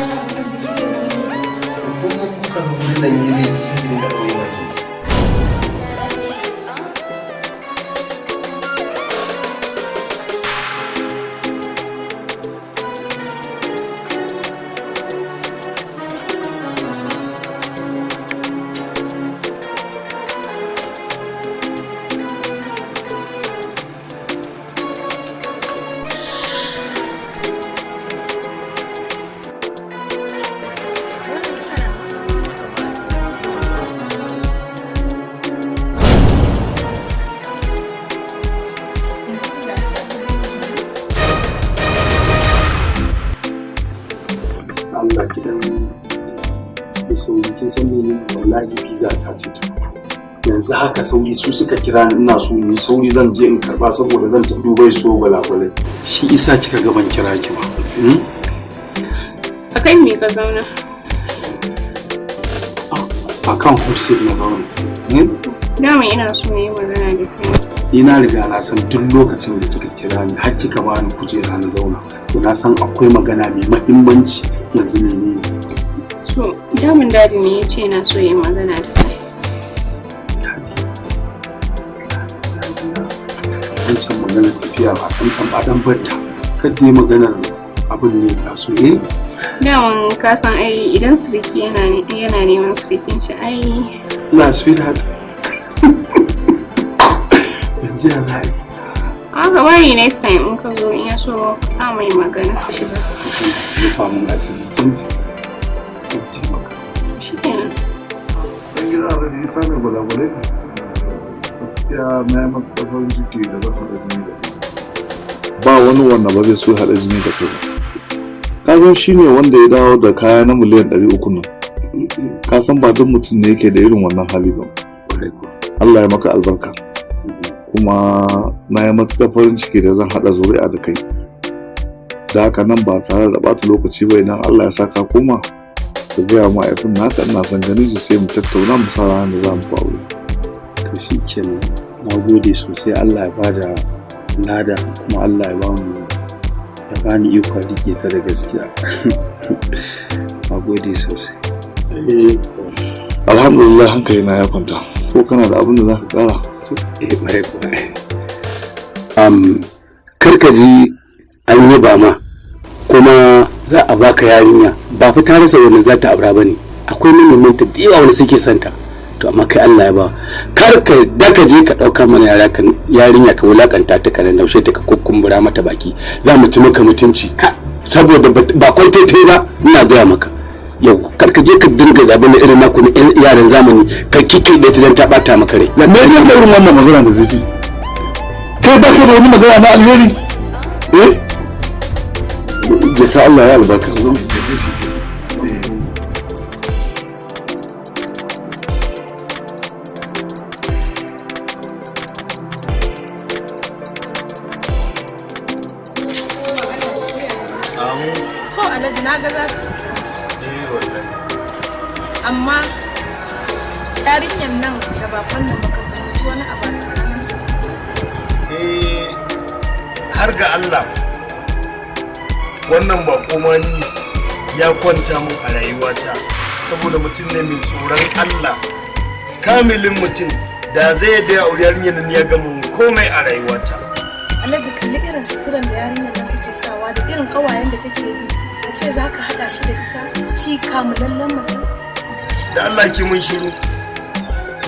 Abin arziki sai zama. Kullum kuka zo gurin nan yi laifi, sai ki dinga ɗaure baki. Wannan duka nawa. Yanzu da aka ce zai yi. Allah ki dan yi sauri. Kin san mene? Wallahi visa ta ce ta fito yanzu haka. Sauri su suka kira ni, ina so mu yi sauri, zan je in karba saboda zan tafi Dubai so gwalagwalai. Shi isa kika ga ban kira ki ba, A kan me ka zauna? A kan hot seat na zauna, Dama ina so na yi magana da kai. Ni na riga na san duk lokacin da kika kira ni har kika bani kujera na zauna, to na san akwai magana mai mahimmanci. Yanzu menene? So, daman Daddy ne ya ce na so yi magana da kai. Daddy. Wancan maganar tafiya ba ɗan ɗan ba ɗan barta. Kada yi maganar abin ne taso, eh? Daman ka san ai idan siriki yana neman sirikin shi ai. Na sweetheart. Yanzu ya za a yi? Aka bari next time in ka zo, in ya so ka mai magana. Shiga. Rufa mun asiri, kin ji? Zan taimaka. Shi kenan. Dan gida Alhaji Isa mai gwalagwalai ne. Gaskiya na yi matuƙar farin ciki da zan haɗa jini da kai. Ba wani wanda ba zai so ya haɗa jini da kai ba. Ka san shi ne wanda ya dawo da kaya na miliyan 300 nan. Ka san ba duk mutum ne yake da irin wannan hali ba. Kwarai kuwa. Allah ya maka albarka. Kuma na yi matuƙar farin ciki da zan haɗa zuri'a da kai. Da haka nan ba tare da ɓata lokaci ba, idan Allah ya sa ka koma, ka gaya wa mahaifin naka ina son ganin shi, sai mu tattauna mu sa ranar da za mu aure. To shi kenan. Na gode sosai. Allah ya bada lada, kuma Allah ya bamu, ya bani ikon rike ta da gaskiya. Na gode sosai. Alhamdulillah, hankali na ya kwanta. Ko kana da abin da za ka ƙara? Eh, ƙwarai kuwa. Kar ka ji an yi ba ma kuma za a baka yarinya, ba fa ta rasa wanda za ta aura ba ne. Akwai manemanta da yawa wanda suke santa, to amma kai Allah ya ba. Kar ka da ka je ka ɗauka mana yara ka yarinya, ka wulakanta ta, ka naushe ta, ka kukkumbura mata baki, za mu ci maka mutunci saboda ba kwantete ba. Ina gaya maka yau, kar ka je ka dinga zaɓen irin naku na yaran zamani, ka kike da ta dan ta ɓata maka rai. Me ne irin wannan magana da zafi? Kai ba ka da wani magana na alheri? Eh, je ka, Allah ya albarka. To Alhaji, na ga za ka fita. Amma yarinyar nan da bakon nan, baka fahimci wani abu a tsakaninsu ba. Eh, har ga Allah wannan bako ma ni ya kwanta min a rayuwata, saboda mutum ne mai tsoron Allah, kamilin mutum. Da zai da ya auri yarinyar nan, ya gama mun komai a rayuwata. Alhaji, kalli irin suturan da yarinyar nan take sawa da irin ƙawayen da take bi. Ka ce za ka haɗa shi da ita, shi kamulallen mutum. Da Allah ki mun shiru.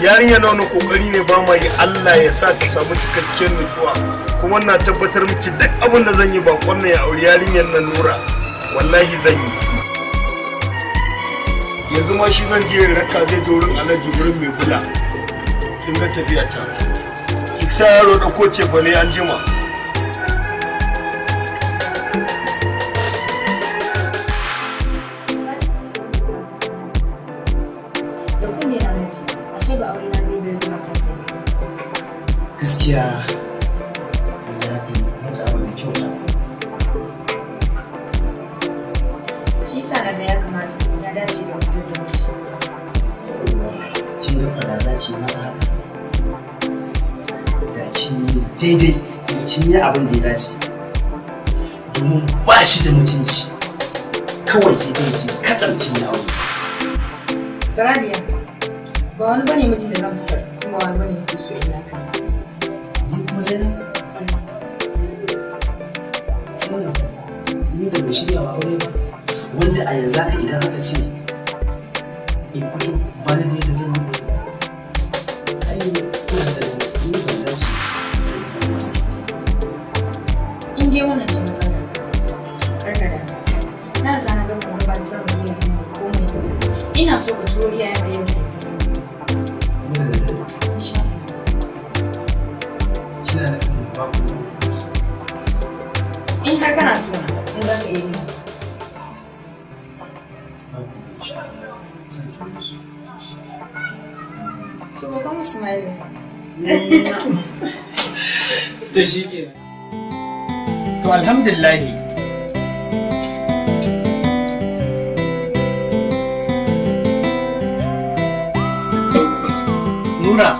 Yarinya na wani kokari ne ba ma yi, Allah ya sa ta samu cikakken nutsuwa. Kuma na tabbatar miki duk abin da zan yi bakon nan ya auri yarinyar nan Nura, wallahi zan yi. Yanzu ma shi zan je in raka, zai je wurin Alhaji, wurin mai bula. Kin ga tafiya ta. Ki sa yaro ɗauko cefane an jima. Da kunne na nace, ashe ba aure na zai bayar da kansa. Gaskiya ya kai Alhaji abu da kyauta ba. Shi yasa na ga ya kamata, ya dace da fitar da mace. Yawwa, kin ga fada za ki yi masa haka, da kin yi daidai kuma kin yi abin da ya dace, domin ba shi da mutunci. Kawai sai dai ji katsam kin yi aure. Zaradiya, ba wani bane mijin da zan fitar, kuma wani bane yake so illa ka. Ni kuma Zainab? Zainab, ni da ban shirya wa aure ba, wanda a yanzu haka idan aka ce in fito ba ni da yadda zan yi. Ai, ina da ni ban dace da in samu mace ba. In dai wannan ce matsalar ka, kar ka damu. Na riga na gama gabatar da iyayen komai. Ina so ka turo iyayenka yau da daddare. Mu da daddare? Insha Allah. Kina nufin ba ku da su? In har kana so na, in za ka iya yi. Ba ku, insha Allah zan turo su. To ba kuma smiling. To shi ke. To alhamdulillahi. Nura.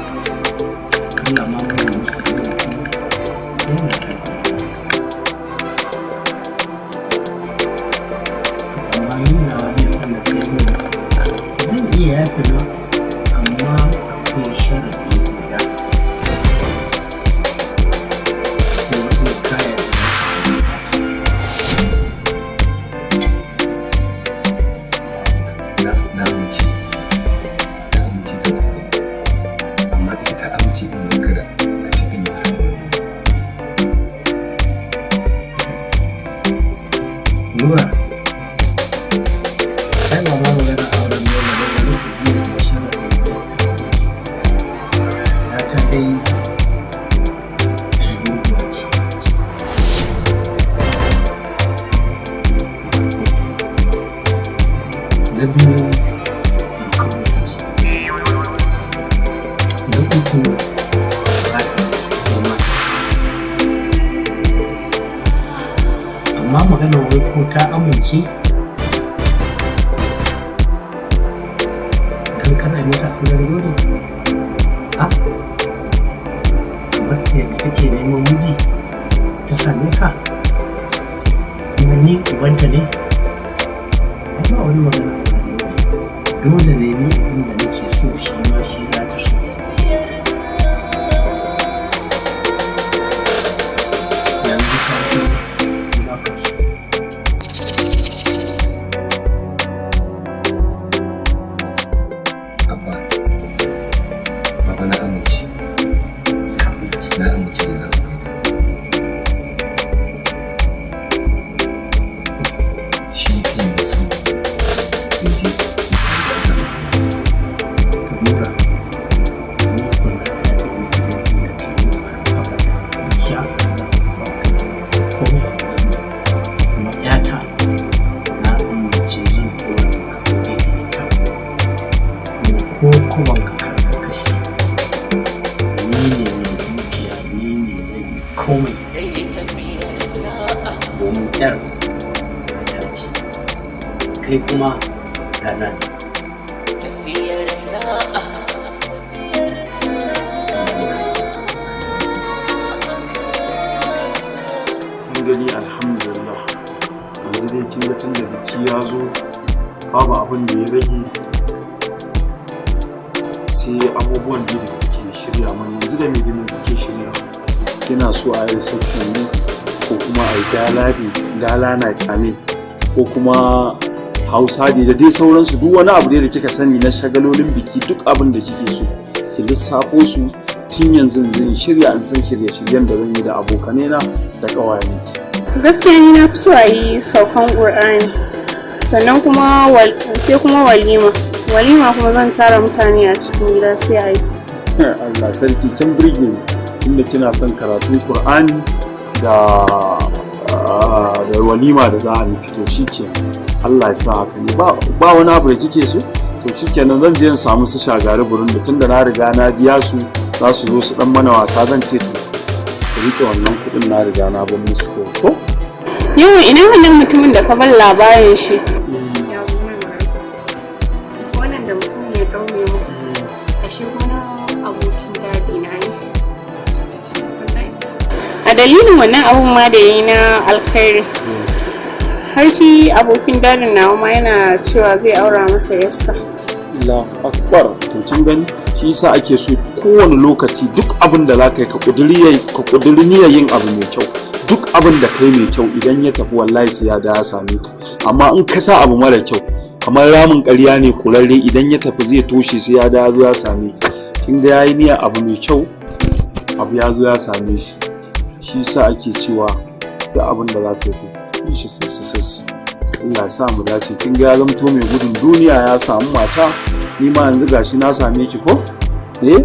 Allah ma muna musu laifi yana karɓa, amma nuna laifin da kai mun zan iya yafe ma, amma akwai sharaɗi guda, sai in ka yarda. Na amince, na amince zan aure ta, amma ita ta amince din ne kada a ce an yi mata auren. Nura, ai ba ma magana auren dole ba, bari ku biya da sharaɗin da ta amince. Ya ta dai gurguwa ce. Na biyu, makauniya ce. Na uku, ba ta kurma ce. Amma maganar wai ko ta amince dan kana mata auren dole, a kamar ta yadda take neman miji ta same ka, kuma ni ubanta ne, ai ba wani magana auren dole. Dole ne ni abin da nake so shi ma shi za ta so. Yanzu ka so ba ka so. Abba, baba, na amince, na amince da zan aure ta. Shi ne mai sauki ya je ya sami da zan aure ta. To Nura, ni ko na yafe maka laifin da kai min har abada, insha Allah ba ka da laifin komai a wurina. Kuma ƴata na amince zan ɗora maka aure da ita. Kuma ko koban ka kar ka kashe. Ni ne mai dukiya, ni ne zan yi komai. Domin ƴar ta ce, kai kuma ɗana ne. Tafiyar sa'a. Kun gani, alhamdulillah, yanzu dai kin ga tun da biki ya zo babu abin da ya rage sai abubuwan da kuke shirya mana. Yanzu da me da me kuke shirya? Kina so a yi reception ne, ko kuma a yi gala ne, gala na kyame, ko kuma Hausa ne da dai sauransu? Duk wani abu dai da kika sani na shagalolin biki, duk abin da kike so ki lissafo su tun yanzu, zan shirya an san shirye-shiryen da zan yi da abokanai na da ƙawayen ki. Gaskiya ni na fi so a yi saukan Ƙur'ani, sannan kuma sai kuma walima. Walima kuma zan tara mutane a cikin gida sai a yi. Allah sarki, kin burge ni, tunda kina son karatun Qur'ani da walima da za a miki. To shikenan, Allah ya sa haka ne. Ba wani abu da kike so? To shikenan, zan je in samu su Shagari burin da tunda na riga na biya su, za su zo su dan mana wasa. Zan ce to su rike wannan kuɗin, na riga na ban musu kawai, ko? Yau ina wannan mutumin da ka bar labarin shi? Ya zo nan garin. Wannan da mutum ya ɗaure mu. Ashe wani abokin daddy na ne. Wallahi. A dalilin wannan abun ma da yi na alkhairi, har shi abokin daddyn nawa ma yana cewa zai aura masa yassa. Allah akbar! To kin gani, shi yasa ake so kowane lokaci duk abin da zaka yi ka kuduri niyyar yin abu mai kyau. Duk abin da kai mai kyau, idan ya tafi, wallahi sai ya da ya same ka. Amma in ka sa abu mara kyau, kamar ramin ƙarya ne kurarre, idan ya tafi zai toshe, sai ya da zo ya same ka. Kin ga yayi niyyar abu mai kyau, abu ya zo ya same shi. Shi yasa ake cewa duk abin da zaka yi, yi shi sassi sassi. Allah ya sa mu dace. Kin ga ya zamto mai gudun duniya, ya samu mata. Ni ma yanzu gashi na same ki, ko? Eh.